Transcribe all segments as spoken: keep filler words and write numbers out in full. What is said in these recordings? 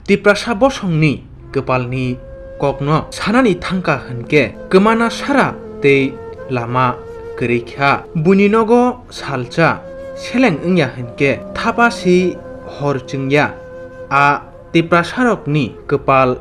Tiprasa bosongni kwpalni kokno sanani thangkha hwnkhe kwmana sara tei lama kwrwi kha. Buini nogo salsa seleng wngya hwnkhe thapa si hor chwngya. A Tiprasarokni kwpal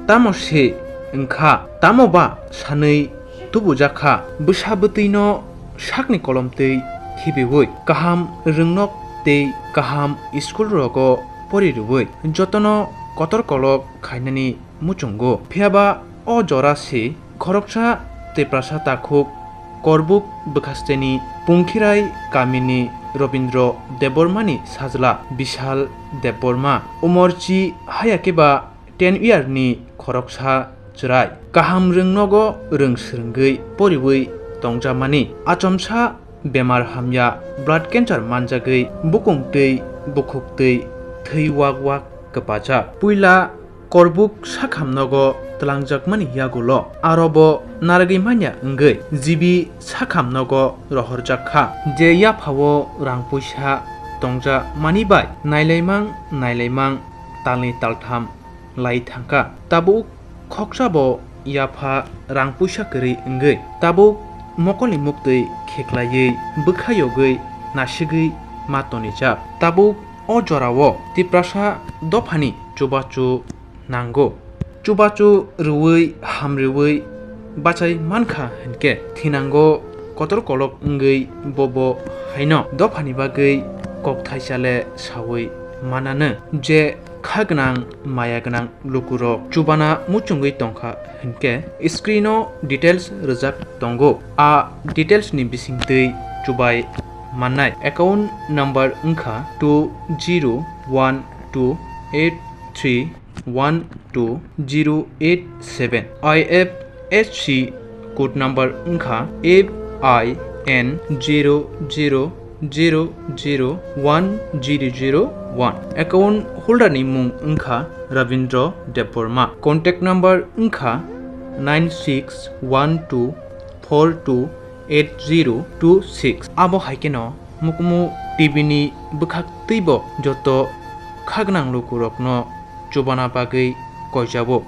tamo se wngkha, tamo ba sanwi tubujakha. Bwsa bwtwino sakni kolomtwi khibiwi, kaham rwngnok tei kaham school rogo pori rwwi jotono kotor kolok khainani muchungo. Phiyaba o jora se khoroksa Tiprasa takhuk Korbuk bwkhasteni Pungkhirai kamini Robindra Debbarmani sajla Bishal Debbarma, umorchi hayakhe ba ten year ni khoroksa chwrai. Kaham rwngnogo rwng swrwngwi poriwi tongjamani. Achomsa bemar hamya blood cancer manjagwi bukung twi bukhuk twi thwi wak wak kwpajak. Puila Korbuk sakham nogo twlangjakmani yagulo aro bo narwgwi manya wngwi G B sakham nogo rohorjak kha. Je yaphao rang puisa tongja mani bai nailaimang nailaimang talni taltham lai thangkha. Tabuk khoksa bo yapha rang puisa kwrwi wngwi tabuk mokolni muktwi kheklaiwi bwkha yogwi nasigwi ma tonijak. Tabuk o jorao Tiprasa dophani chubachu nango. Chubachu rwui hamrwui bachai mankha hinkhe thinango kotor kolok wngwi bobo haino dophani bagwi kokthaisale saui mananw je kha gwnang maya gwnang lukurok chubana muchungwi tongkha hinkhe screen o details rwjak tongo. A details ni bisingtwi chubai mannai. Account number wngkha two zero one two eight three one two zero eight seven. I F S C code number wngkha F I N zero zero zero zero one zero zero one. Account holder ni mung wngkha Rabindra Debbarma. Contact number wngkha nine six one two four two eight zero two six. Abo hai kheno mukumu T B ni bwkhak twibo joto kha gwnang lukurokno chubana bagwi koijabo.